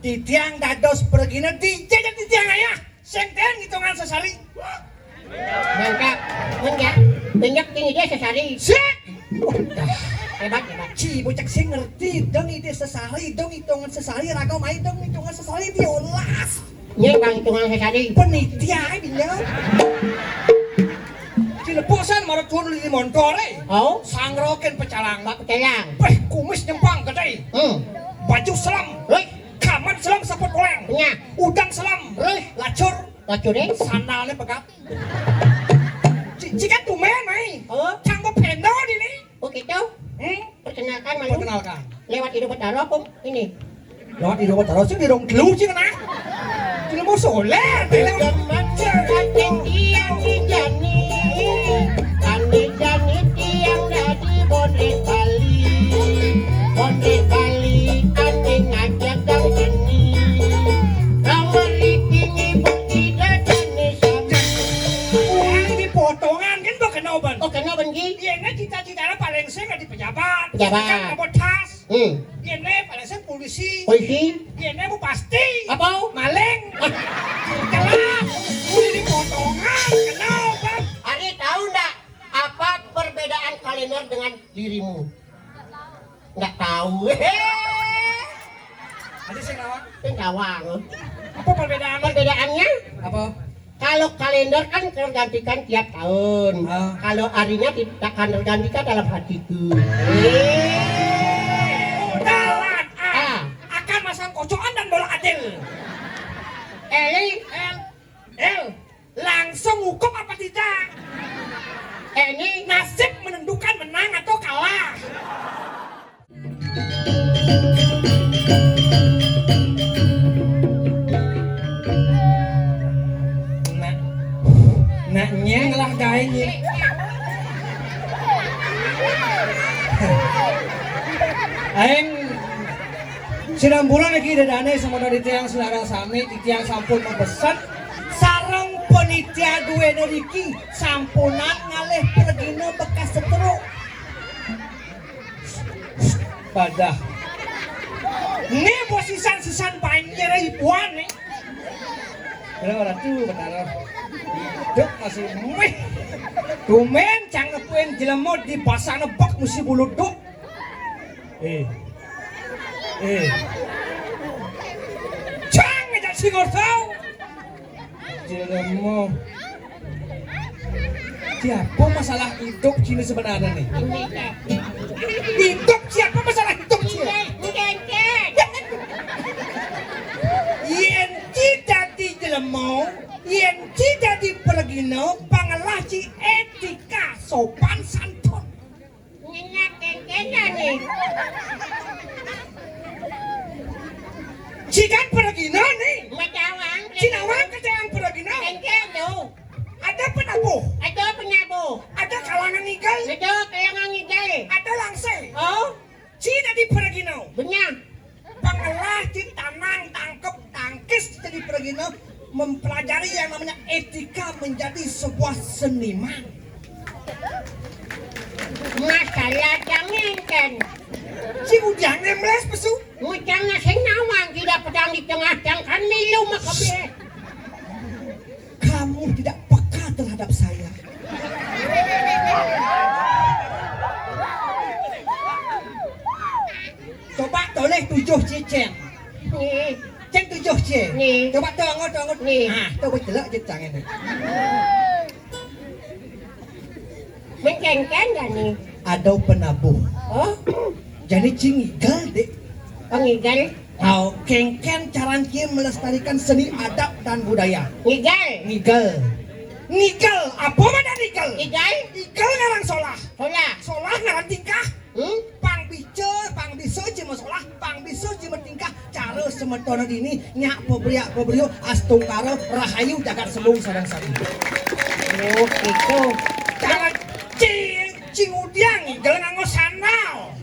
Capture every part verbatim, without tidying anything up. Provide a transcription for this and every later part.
Titiang dados pragina dijajah titiang ayah. Sing ten ngitungan sesari. Mangkak, mangkak, banyak tinggi dia sesari. Sik. Wah, hebat, hebat. Ci bocah sing ngerti dong ide sesari, dong hitungan sesari, raga main dong hitungan sesari diolas. Nyai bang hitungan sesari. Penitia ae dia. Cilepusan marang tuan di montore. Oh. Sangrokin pecalang. Pak pecalang. Peh, kumis nyempang gede. Hmm. Baju selam. Wih. Kaman selam saput poleng. Nya. Udang selam. Wih. Lacur. Lacur, eh? Sandalnya pegat. Ci, ci kan tumben, mai. Oh. Cang bependo di ni. Oh, gitu. Hmm? Perkenalkan, Malu. Perkenalkan. Lewat Ido Betara, Pung. Ini. Lewat Ido Betara, sih di rong telu, sih, kena. Sih, mau soler, tele. Tiang ni jani, ane jani tiang dadi bonde Bali. Bonde Bali, ane ngajak dang seni. Kamari ini bertida dane sami. Ini potongan, kan, bakal noban. Oh, kena benji. Iya, ini cita-citanya paling sing di pejabat. Pejabat. Kan, apa tas? Hmm. Yene paling sing polisi. Polisi. Yene bupati. Apa? Maling. Ah. Jelas. Udah dipotongan. Kenapa? Ari tahu ndak apa perbedaan kalender dengan dirimu? Nggak tahu. Ada sing nawang? Sing nawang. Apa perbedaan? Perbedaannya? Apa? Kalau kalender kan tergantikan tiap tahun. Ah. Kalau arinya tidak akan tergantikan dalam hatiku. Dalan, ah. Ah. Akan masang kocokan dan bola adil. Eli. El. El. Langsung hukum apa tidak? Ini nasib menentukan menang atau kalah. Nak, nak nyeng lah gae nyeng. Aing sinampuran lagi dedane sama dari tiang saudara sami, tiang sampun mabesen sareng panitia duwe niki sampunan ngalih pergina bekas setruk. Padah. Ini posisan-sisan banjir ibuan nih. Ada orang tuh, benar. Duk masih meh. Tumen cang ngepuin jelema di pasar nebak musi bulu duk. Eh. Eh. Cang ngajak si ngortau. Jelema. Siapa masalah hidup sini sebenarnya nih? Hidup siapa masalah hidup sini? Yen ci dadi jelema, yen ci dadi pragina, pangelah ci etika sopan santun. Nyenyap kengkena nih. Ci kan pragina nih. Macawang. Ci nawang kecayang pragina. Kengkena. Ada penabuh. Ada penabuh. Ada kalangan ngigal. Ada kalangan ngigal. Ada langse. Oh. Ci dadi pragina. Benar. Pangelah ci tanang tangkep tangkis dadi pragina mempelajari yang namanya etika menjadi sebuah seniman. Masalah jangan kan. Si Ujang ngemles pesu. Ujang sing nawang tidak pedang di tengah jangkan milu makabeh. Kamu tidak peka terhadap saya. Coba toleh tujuh cicen. Nih. Cek tujuh cicen. Nih. Coba tuh angot, angot. Nih. Ah, tuh bejelek cicen ini. Mencengken gak nih? Ada penabuh. Oh? Jadi ci ngigal, Dek. Oh, ngigal? Au, kengken caran cie melestarikan seni adat dan budaya. Ngigal. Ngigal. Ngigal, apa mana ngigal? Ngigal. Ngigal ngaran solah. Solah. Solah ngaran tingkah. Hmm? Pang bica, pang bisa ci masolah, pang bisa ci matingkah. Cara semetona dini nyak pebriak pebrio astungkara rahayu jagat sembung sareng sami. Oh, gitu. Cara ci, ci ngudiang ngigal nganggo sandal.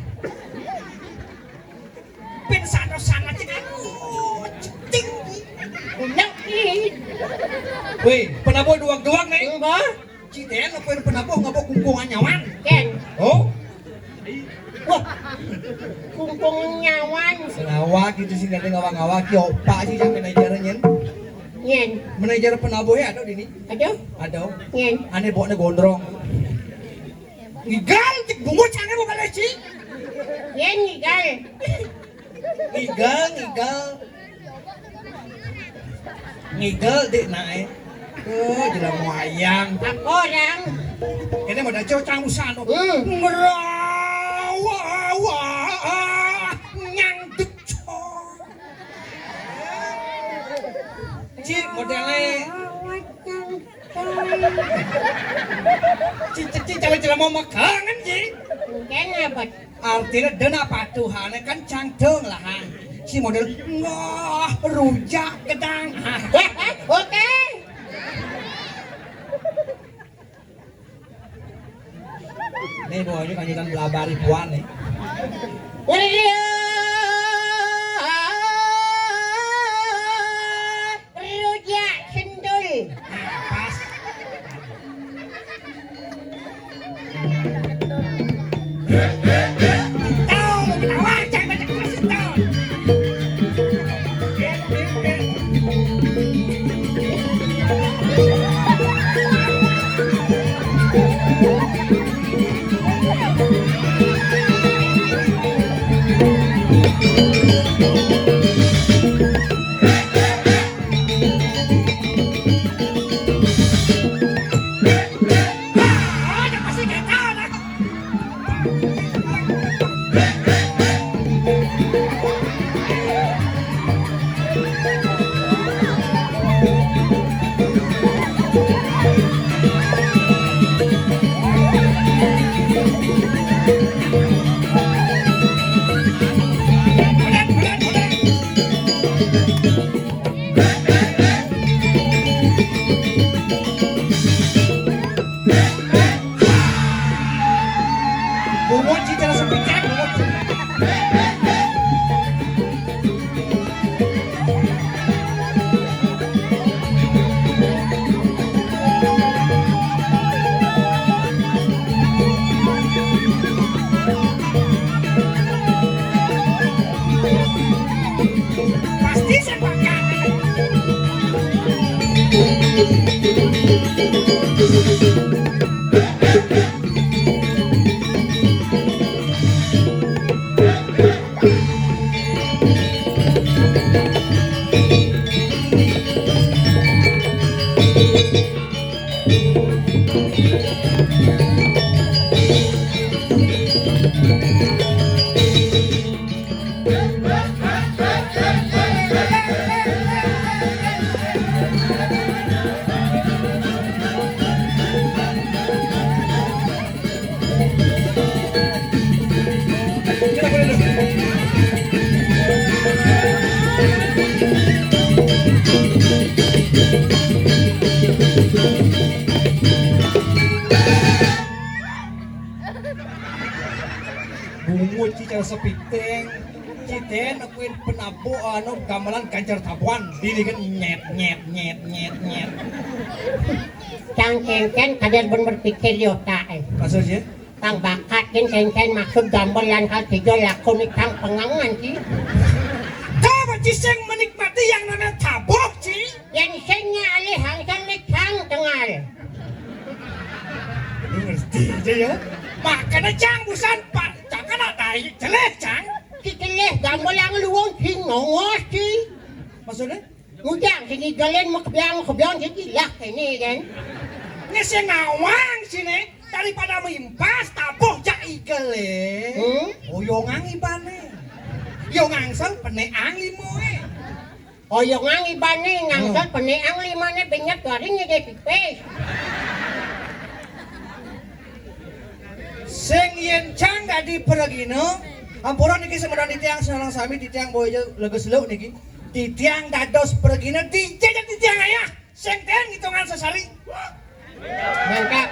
Pin sandal sandal cing, aduh, cing. Bener, ih. Weh, penabuh duag-duag nih. Enggak. Ci den apa penabuh ngapa kungkungan nyawan? Ken. Oh. Wah, kumpung nyawan. Ngawak gitu sih, kata ngawak-ngawak. Yo, Pak sih, siapa manajer nyen? Nyen. Manajer penabuh ya, ada di ini? Ada. Ada. Nyen. Ane bawa gondrong. Ngigal, cik bungut sana mau balik sih. Nyen ngigal. Ngigal, ngigal. Ngigal, Dik, nae. Oh, jelema wayang. Apa, Dang? Kene mau daco cang usah, no. Hmm. Ngerawa, nyangdut, cor. Cik, modele. Cik, cik, cik, cawe jelema megangan, cik. Mungkin apa? Artinya dena patuhane kan cangtung lah, han. Si model ngah rujak gedang. Oke. Nih, bawahnya kanjuran belabari puan nih. Rujak sentul. Nah, pas. Bungut sih, jangan sepicak, bungut. Pasti saya pakai. Bungut ci cara sepiting. Ci den akuin penabuk anu gamelan ganjar tabuan. Diri kan nyet, nyet, nyet, nyet, nyet. Cang cengken kadar ben berpikir di otak, eh. Maksudnya? Tang bakat kin cengken maksud gamelan hal tiga laku ni tang pengangan, ci. Coba ci sing menikmati yang namanya tabuh, ci. Yang singnya alih hangsang ni cang tengal. Lu ngerti aja ya. Makanya cang busan pak. Cang kan ada jelek, cang. Ci jelek, gamelan luwung ci ngongos, ci. Maksudnya? Ngujang sini galen mau kebiang, mau kebiang jadi lah ini kan. Ini sing ngawang sini daripada mimpas tabuh jak igele. Hmm? Oyongang ibane. Yo ngangsel peneang limoe. Oyongang ibane ngangsel Hmm. peneang limane benyet waring ya deh pipis. Sing yen cang dadi peregina, ampura niki semeton titiang sareng sami titiang boyo leges luk niki. Titiang dados peregina dijajak titiang ayah. Sing ten ngitungan sesari. Mantap.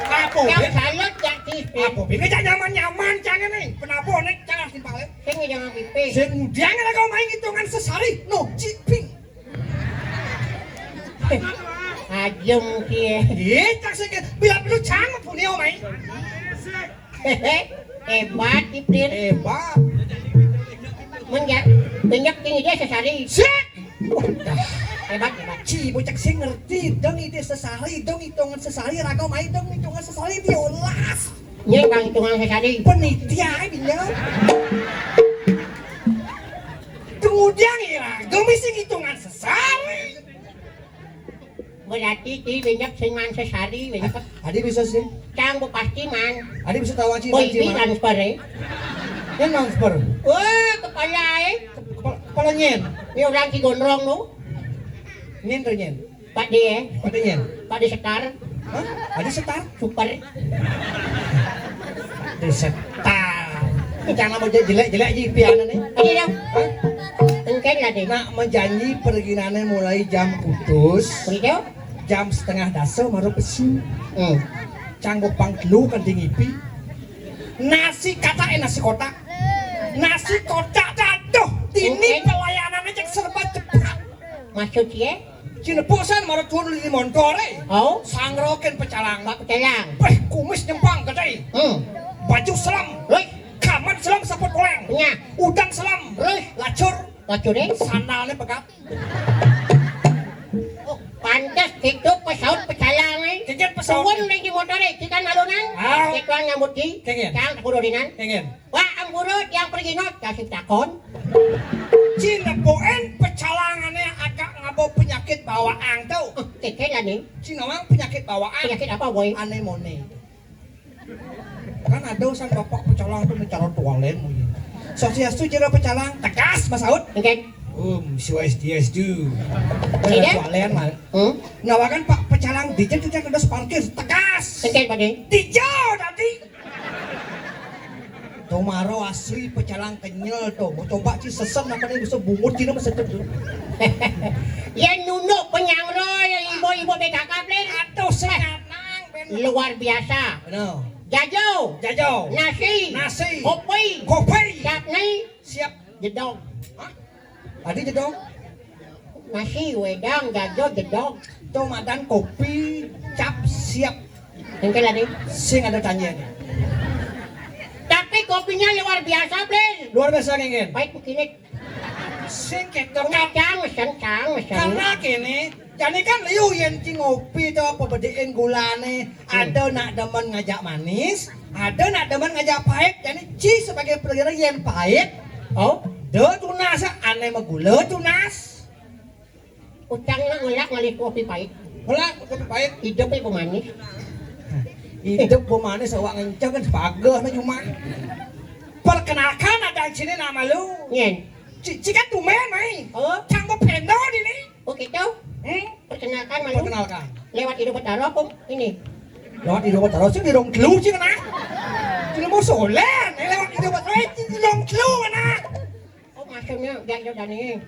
Apa Yang ben? Salut jak di Apa ben cak nyaman-nyaman cang ini. Penapa nek cang timpale? Sing jangan pipis. Sing mudian nek kau main ngitungan sesari. No ciping. Ajem kie. Iya, cak sing bila perlu cang punya omai. Hehe. Hebat, Iplin. Hebat. Mun ja-, benyek tinggi dia sesari. Sik! Hebat, hebat. Ci, bocah sing ngerti, dong ide sesari, dong hitungan sesari, raga mai dong hitungan sesari, diolas. Ini bang hitungan sesari. Penitia, ae, dia. Kemudian, ira, gumi sing hitungan sesari. Berarti ti benyek sing man sesari, benyek. Adi bisa sih. Cang bu pasti man. Adi bisa tahu sih. Oh, ini transfer, eh. Ini transfer. Wah, kepala, eh. Kepala, kepala nyen. Ini orang Cigondrong, no. Nyen tuh nyen. Pak D, eh. Pak D nyen. Pak D Setar. Hah? Adi Setar? Super. Di setar. Jangan mau jelek-jelek aja piana nih. Ayo dong. Hah? Engken lah deh. Nak menjanji perginane mulai jam kutus. Begitu? Jam setengah dasa baru pesu. Hmm. Canggup pang telu kan di ngipi. Nasi kata eh nasi kotak. Nasi kotak aduh. Ini pelayanannya cek serba cepat. Maksud ye? Cina bosan marang tuan di montore. Oh? Sangrokin pecalang. Pak pecalang. Beh, kumis nyempang gede. Hmm. Baju selam. Terus? Kaman selam saput oleng. Nya. Udang selam. Terus? Lacur. Lacur, eh? Sandalnya pegat. Oh, pantes gitu pesaut pecalang, eh. Kengken pesaut. Tuan di montore, kita nalunan. Ah. Kita nyambut di. Kengken. Cang kudu dinan. Kengken. Wah, ampura tiang pergi no, kasih takon. Cina boen pecalangane agak ngabo penyakit bawaan tuh. Oh, keke lah nih. Cina mang penyakit bawaan. Penyakit apa, boy? Anemone. Kan ada usan bapak pecalang tuh mencalon tualen mungkin. Sosiastu jero pecalang tegas Mas Aud. Oke. Um, swastiastu. Iya. Tualen mah. Hmm? Nawakan Pak pecalang dijak kita kedas parkir tegas. Oke, Pak. Dijak tadi. Tomaro asli pecalang kenyel tuh. Mau coba ci sesen apa nih bisa bungut cina masa tuh. Ya nunduk penyangro ya ibu-ibu B K K plin. Aduh senang ben. Luar biasa. Benar. Jajo. Jajo. Nasi. Nasi. Kopi. Kopi. Siap nih. Siap. Jedog. Hah? Tadi jedog. Nasi, wedang, jajo, jedog. Tuh madan kopi cap siap. Engke lah nih. Sing ada tanya. Tapi kopinya luar biasa, Blin. Luar biasa kengken. Pahit begini. Sing ketok. Cang mesen, cang mesen. Karena kene, jani kan liu yen ci ngopi to apa bedekin gulane, ada nak demen ngajak manis, ada nak demen ngajak pahit. Jani ci sebagai pelira yen pahit. Oh, do tunas ane megula tunas. Utang nak ngelak ngalih kopi pahit. Ngelak kopi pahit. Hidup ibu manis. Hidup bu manis awak ngenceng kan sepager na cuma. Perkenalkan ada di sini nama lu. Nyen. Ci, ci kan tumben mai. Oh. Cang bu pendo di ni. Oh gitu. Hmm? Perkenalkan malu. Perkenalkan. Lewat hidup betara pun ini. Lewat hidup betara sih di rong telu sih kena. Di mau solen, eh, lewat hidup betara di rong telu kena. Oh, maksudnya dia jauh dari.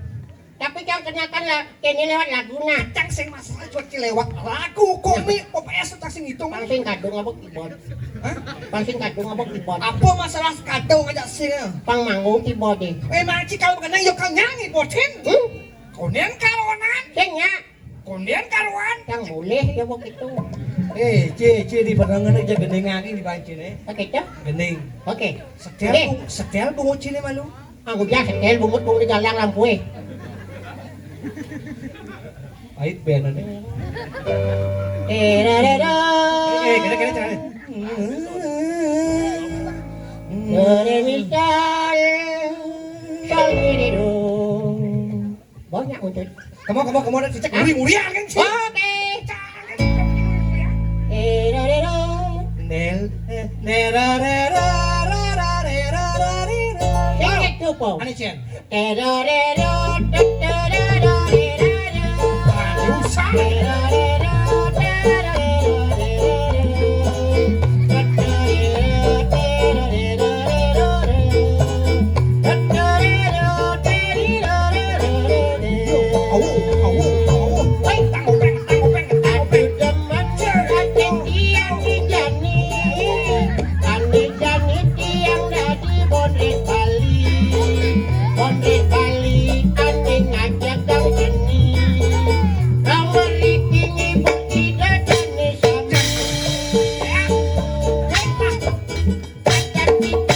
Tapi cang kenalkan lah, kene lewat lagu nah. Cang sing masalah cuma ci lewat lagu komik pop es cang sing hitung. Pang sing kadung apa keyboard? Hah? Pang sing kadung apa keyboard? Apa masalah kadung aja sing? Pang manggung keyboard deh. Memang ci kalau kena yo kau nyanyi botin. Hmm? Konen karonan. Sing ya. Konen karuan. Yang boleh ya begitu. Eh, ci, ci di perangan aja gending lagi di pancing eh. Oke, cak. Gending. Oke. Setel Oke. bu, setel bungut sini malu. Aku dia setel bungut bungut di galang lampu eh. Pahit benar nih. Eh, da, da, da. Eh, kira-kira cara. Dari misal, sol, mi, re, do. Banyak untuk. Kamu, kamu, kamu ada cicak muri-murian kan sih? Oke. Eh, da, da, da. Nel, eh, ne, ra, re, ra, ra, ra, re, ra, ra, re, ra. Sing it, Tupo. Ani Chen. Te, da, re, ra, te, te, da, da, re, ra, ra. Aduh, sa- Te, da, re, ra, te, da, re, ra, re, ra, re. Au, au, au. Woi, tang openg, tang openg, tang openg. Aduh, demen, ati tiang di jani. Ane jani tiang dadi bondrek Bali. Bondrek Bali, ane ngajak dang jani. Kamari kini bukti dadane sami. Adat kita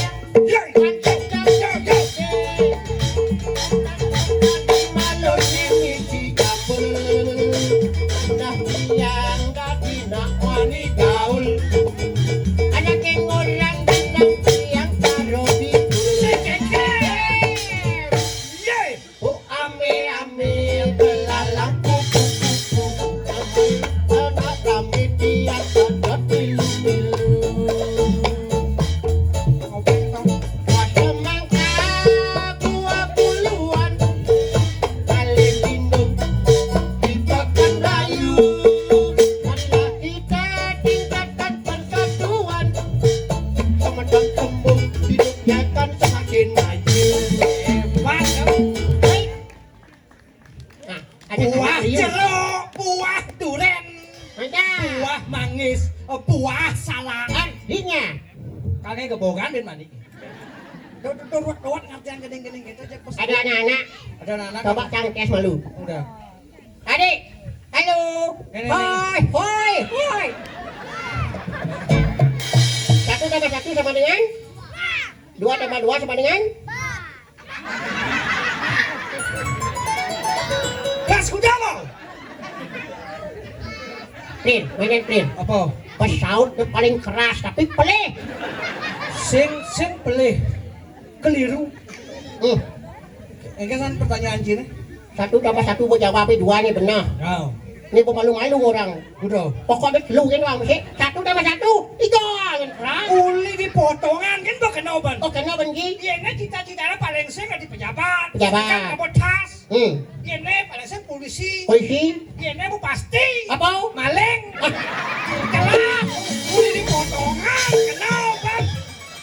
Ada buah jeruk, buah duren, ada buah manggis, buah salaan. Artinya, kagak gebogan dan mani. Tuh, tuh, tuh, ruwet, ruwet, ngertian gedeng-gedeng gitu aja. Ada anak-anak. Ada anak-anak. Coba cangkes malu. Udah. Adik, halo. Ini, ini. Hoi, hoi, hoi. Satu tambah satu sama dengan? Dua tambah dua sama dengan? Gas kuda mau. Prin, mainin Prin. Apa? Pesaut yang paling keras, tapi pelih. Sing, sing pelih. Keliru. Hmm. Ini kan pertanyaan cina. Satu tambah satu buat jawab, dua nih benar. Oh. Ini pemalu-malu orang. Udah. Pokoknya lu kan orang sih. Satu tambah satu, tiga. Yang keras. Uli dipotongan kan bukan oban. Oh, kena benci. Iya, ini cita-citanya paling sih di pejabat. Pejabat. Kan kamu tas. Hmm. Yéné paling sing polisi. Polisi. Yéné bupati. Apa? Maling. Ah. Kelak. Udah dipotongan. Kenal, Bang.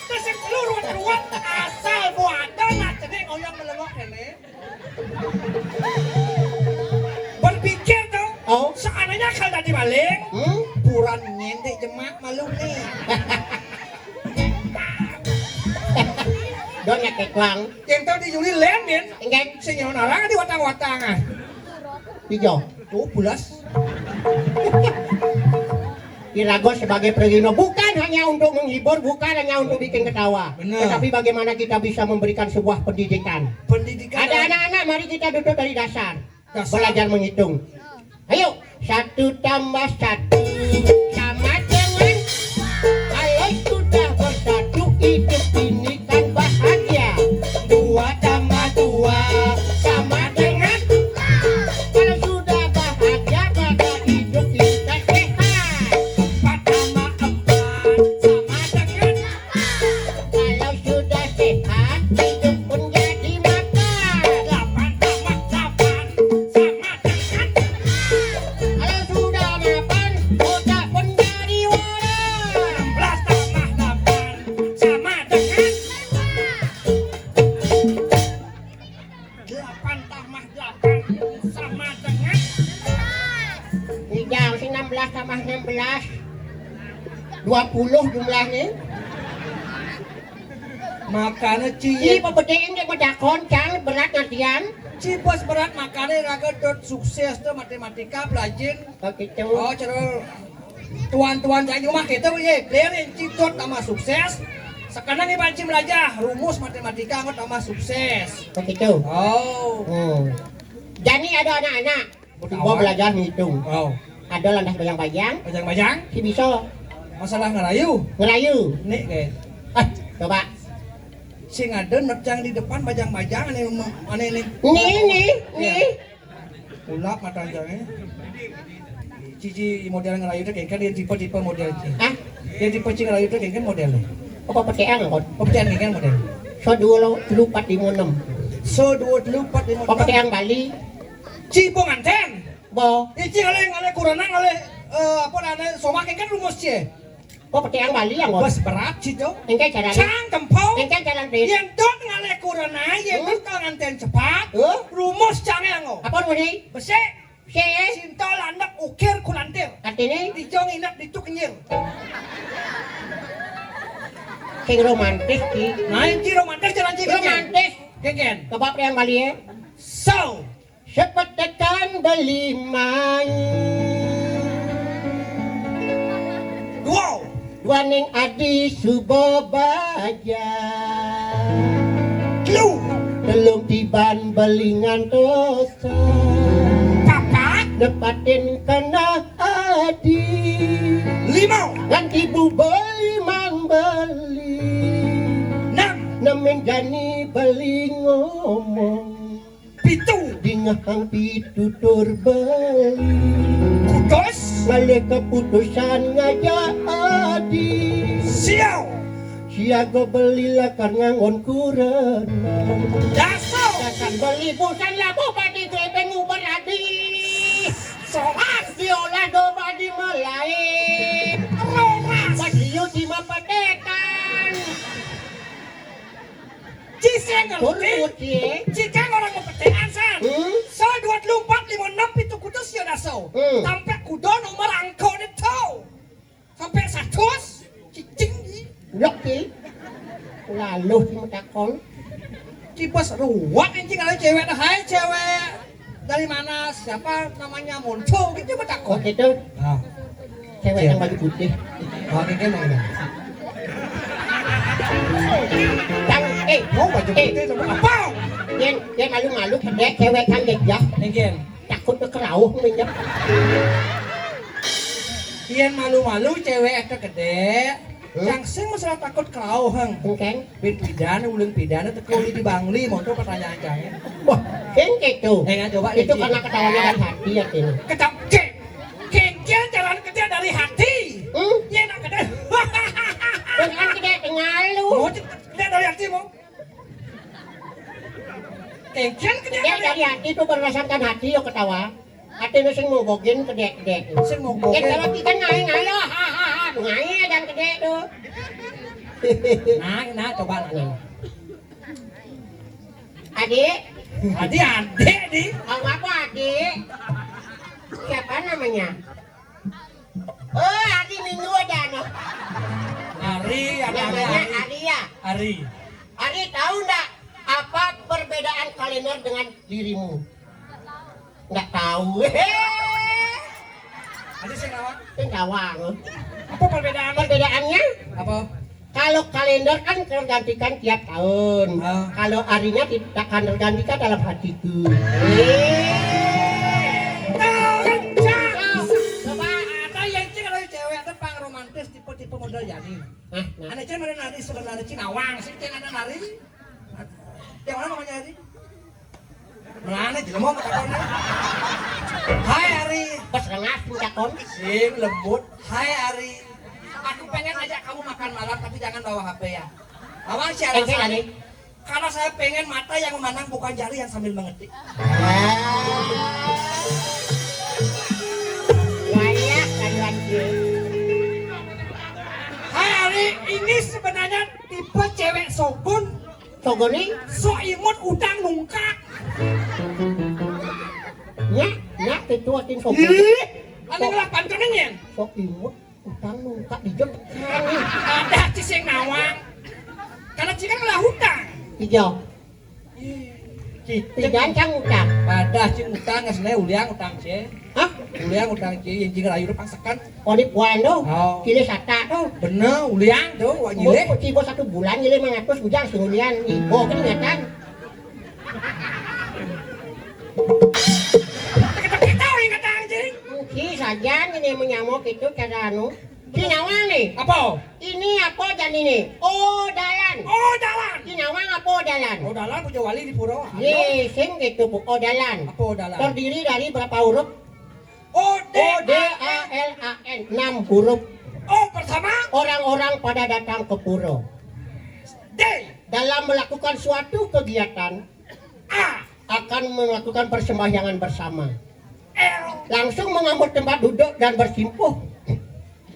Terus yang keluar ruwet-ruwet. Asal mau ada, nah, jadi ngoyong melengok, kéné. Berpikir tuh. Oh. Seandainya kalau tadi maling, hmm? Buran nyentik jemak malu nih. Don ya keklang. Yang tahu di Juli lem, ya? Enggak. Sing nyawa narang di watang-watang, ah. Hijau. Tuh, pulas. Irago sebagai pergino bukan hanya untuk menghibur, bukan hanya untuk bikin ketawa, benar, tetapi bagaimana kita bisa memberikan sebuah pendidikan. Pendidikan. Ada anak-anak, mari kita duduk dari dasar. Dasar. Belajar menghitung. Ayo, satu tambah satu sama dengan, kalau sudah bersatu, hidup ini kan bahagia. Dua tambah dua sama dengan, kalau sudah bahagia, maka hidup kita sehat. Empat tambah empat sama dengan, kalau sudah sehat, hidup pun jadi mapan. Delapan tambah delapan sama dengan, kalau sudah mapan, otak pun jadi waras. Enam belas tambah delapan sama dengan, delapan tambah delapan sama dengan, nih, jang, sing enam belas tambah enam belas, dua puluh jumlahnya. Makanya ci. Ih, pepedeen dia mau dakon, cang, berat ngartian. Ci bos berat, makanya raga dot sukses tuh matematika, pelajin. Oh, gitu. Oh, cerul. Tuan-tuan saya di rumah kita, ye, clearin ci dot tambah sukses. Sekarang nih, Pak Cim, belajar rumus matematika, ngot tambah sukses. Begitu. Oh. Hmm. Jani ada anak-anak. Tiba belajar ngitung. Oh. Ada lantas bajang-bajang. Bajang-bajang? Si bisa. Masalah ngerayu. Ngerayu. Nih, kayak. Ah, coba. Sing ada nerjang di depan bajang-bajang, aneh, aneh nih. Nih, nih, iya, nih. Ulap mata aja, eh. Cici model ngerayu tuh kayak kan dia tipe-tipe model, Ci. Hah? Dia tipe Ci ngerayu tuh kayak kan modelnya. Apa peteang, Kon? Apa peteang kayak kan model? So dua lo, telu, empat, lima, enam. So dua, telu, empat, lima, enam. Apa peteang Bali? Ci penganten. Bo. Ici ngalih, ngalih kurana, ngalih, eh, apa namanya, somakin kan rumus cie. Oh, peteang Bali ya, Bos? Bos berat, Ci, Jo. Engke jalan. Cang kempau. Engke jalan, Prit. Yen dot ngalih kurana, yen dot penganten cepat. Huh? Rumus cang yang ngo. Apa rumus ini? Besik. Besik. Cinta landep ukir kulantir. Artinya? Dijong inep dituk kenyir. Sing romantis, Ci. Nah, ini romantis jalan, Ci. Romantis. Keken. Coba peteang Bali ya. So. Sepetekan beli main. Wow. Duaning adi suba baja. Telu. Telung tiban beli ngantosa. Papat. Nepatin kena adi. Lima. Ngan ibu beli mang beli. Enam. Nemin jani beli ngomong. Pitu. Dingehang pitutur beli. Kutus. Ngalih keputusan ngajak adi. Siau. Siaga beli lakar nganggon kurenan. Daso. Dasan beli busan labuh padi gepeng uber adi. Solas. Diolah do padi melae. Rolas. Pas liu di mapetekan. Ci sing ngerti. Turut, ye. Ci kan orang kepetean, San. Hmm? So, dua puluh empat, lima puluh enam. Hmm. Sampai kuda nomor angkone to. Sampai satus. Cicing di. Lok di. Lalu si matakon. Kipas ruwet anjing, kalau cewek tuh, "Hai cewek, dari mana? Siapa namanya?" Muncul gitu matakon. Oh gitu. Nah. Cewek yang baju putih. Oh, ini kan ada. Tang, eh, mau baju putih sama apa? Yen, yen malu-malu kedek cewek kan dek ya. Nggih. Takut ke kerauh minjem. Yen malu-malu cewek itu kedek. Hmm? Cang sing masalah takut kerauh, heng. Engkeng. Bin pidan, ulun pidan, teko di Bangli, mau tuh pertanyaan cang ya. Wah, sing gitu. Eh, nggak, coba itu dicek. Karena ketawanya dari hati ya, Tin. Kecap, cek. Kengkeng jalan kerja dari hati. Hmm? Iya, nak kerja. Bukan kerja tinggal lu. Mau cek kerja dari hati, mau. Kengkeng kerja dari hati. Dari hati itu berdasarkan hati, yo ketawa. Hati lu sing mau bogin, kedek-kedek. Sing mau bogin. Kalau kita ngai-ngai, yo, ha, ha, ha. Ngai dan kedek tuh. Nah, nah, coba nanya. Adik. Adik, adik, di. Kamu apa, adik? Siapa namanya? Oh, hari Minggu aja, no. Hari, ada namanya hari. Hari, ya? Hari. Hari, tahu ndak apa perbedaan kalender dengan dirimu? Nggak tahu. Ada sing nawang? Sing nawang. Apa perbedaan? Perbedaannya? Apa? Kalau kalender kan tergantikan tiap tahun. Ah. Kalau harinya tidak akan tergantikan dalam hatiku. Tahu, Cak. Coba. Ada yang cek kalau cewek itu pang romantis tipe-tipe model yani. Nah, nah. Ada cek mana nari sebenarnya Cinawang sih, cek ada nari. Yang mana namanya hari? Mana jelema mau katakan? Hai Ari. Pas rengas puncak kon. Sing lembut. Hai Ari. Aku pengen ajak kamu makan malam tapi jangan bawa H P ya. Awang si Ari. Karena saya pengen mata yang memandang bukan jari yang sambil mengetik. Banyak kan lagi. Hai Ari, ini sebenarnya tipe cewek sogun. Sogun nih? Sok imut utang nungkak. Ya, ya itu atin sogun. Ih, anu ngelapan keneng ya? Sok imut. Utang nungkak di jam tekan. Ada cis yang nawang. Karena cis kan ngelah utang. Iya. Cis, cis jangan utang. Pada cis utang nggak sengaja uliang utang cis. Hah? Uliang utang cis yang cis ngerayu depan sekan. Oh, di puan tuh. Oh. Kilo sata tuh. Bener, uliang tuh, wak nyileh. Tiba satu bulan nyileh lima ratus bujang sing ulian. Ibu kan ingatan. Kita tahu ingatan anjing. Mungkin saja ini menyamuk itu cara anu. Cinawang nih. Apa? Ini apa dan ini? Oh, dalan. Oh, dalan. Cinawang apa dalan? Oh, dalan punya wali di pura. Ye, sing gitu, Bu. Oh, dalan. Apa dalan? Terdiri dari berapa huruf? O D A L A N. Enam huruf. Oh, pertama? Orang-orang pada datang ke pura. D. Dalam melakukan suatu kegiatan, A. Akan melakukan persembahyangan bersama. L. Langsung mengambil tempat duduk dan bersimpuh.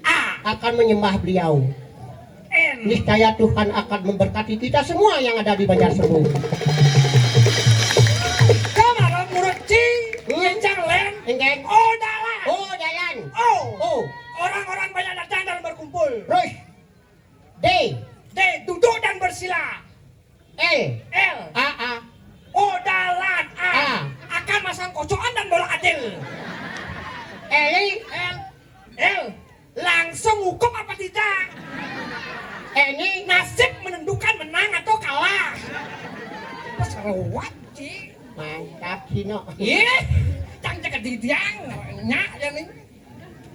A. Akan menyembah beliau. N. Niscaya Tuhan akan memberkati kita semua yang ada di Banjar Sembung. Kamar murid C. Hmm. Yang len. Enggak. Oh, dalan. Oh, dalan. Oh. Oh. Orang-orang banyak datang dan berkumpul. Terus. D. D. Duduk dan bersila. L. L. A, A. Oh, dalan. A. A. Akan masang kocokan dan bola adil. L. L. L. Langsung hukum apa tidak? Ini nasib menentukan menang atau kalah. Pas rawat, Ci. Mantap, Cino. Iya. Cang cek didiang. Nyak, ya nih.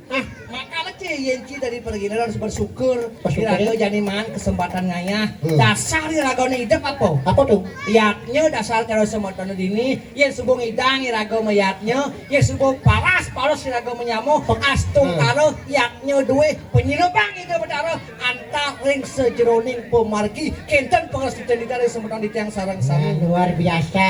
Ah, makanya Ci, yen Ci dari pergi harus bersyukur. Bersyukur, ya? Iraga jani maan kesempatan ngayah. Hmm. Dasar iragane idep apa? Apa tuh? Yatnya dasar cara semetone dini, yen subuh ngidang iraga mayatnya, yen subuh paras paras iraga menyamo, astungkara yatnya duwe penyelebang ida betara, antar ring sejeroning pemargi, kenten pangrestiten ida ring semeton titiang sareng sami. Nah, luar biasa.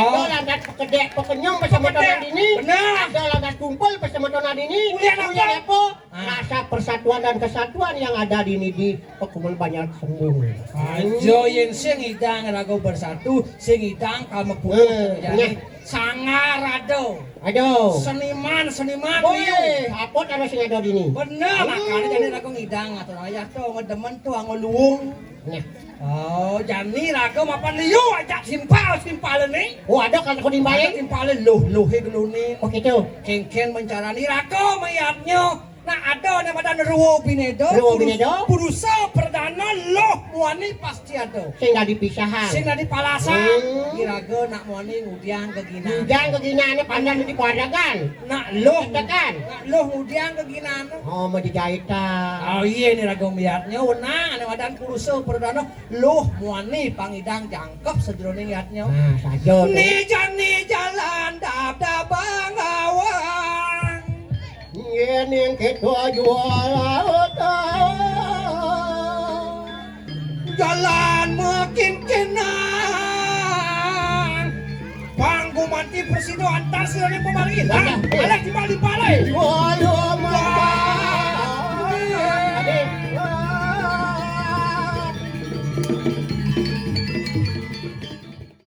Oh. Ada lantas pekedek, pekenyum, pesemeton dini. Benar. Ada lantas kumpul, pesemeton dini. Ulian apa? Ulian apa? Ah. Rasa persatuan dan kesatuan yang ada di, di Pekuburan Banjar Sembung. Aja yen sing ngidang raga bersatu, sing ngidang kameputuh. Eh, terjadi. Nah. Sanggar ada. Ada. Seniman, seniman liu. Boleh, apa taruh sing ada dini? Bener, hmm, makanya jani raga ngidang atuh. Ayah tuh ngedemen tuh anggo luung. Nah. Oh, jani raga mapan liu ajak simpal, simpal ini. Oh, ada kan aku timpalin? Ada timpalin, luh, luhe gelunin. Oh, gitu. Kengken mencarani raga mayatnya. Nah, ada ane madan Rwa Bineda, Rwa Bineda. Purusa perdana luh muani pasti ada. Sing dadi pisahan. Sing dadi palasan. Hmm. Iraga nak muani ngudiang geginane. Ngudiang geginane pandan di kuadagan. Nak luh tekan. Nak luh ngudiang geginane. Oh, mau dijaitan. Oh iya, ini raga miatnya wenang ane madan purusa perdana luh muani pangidang jangkep sajeroning yatnya. Nah, saja. Nijani jalan dab-dab bangawang. Yening kita jual lautan. Jalan makin kenang. Panggumanti prasida antar sira ning pamaringi. Lah, alek di bali balai. Jual lautan.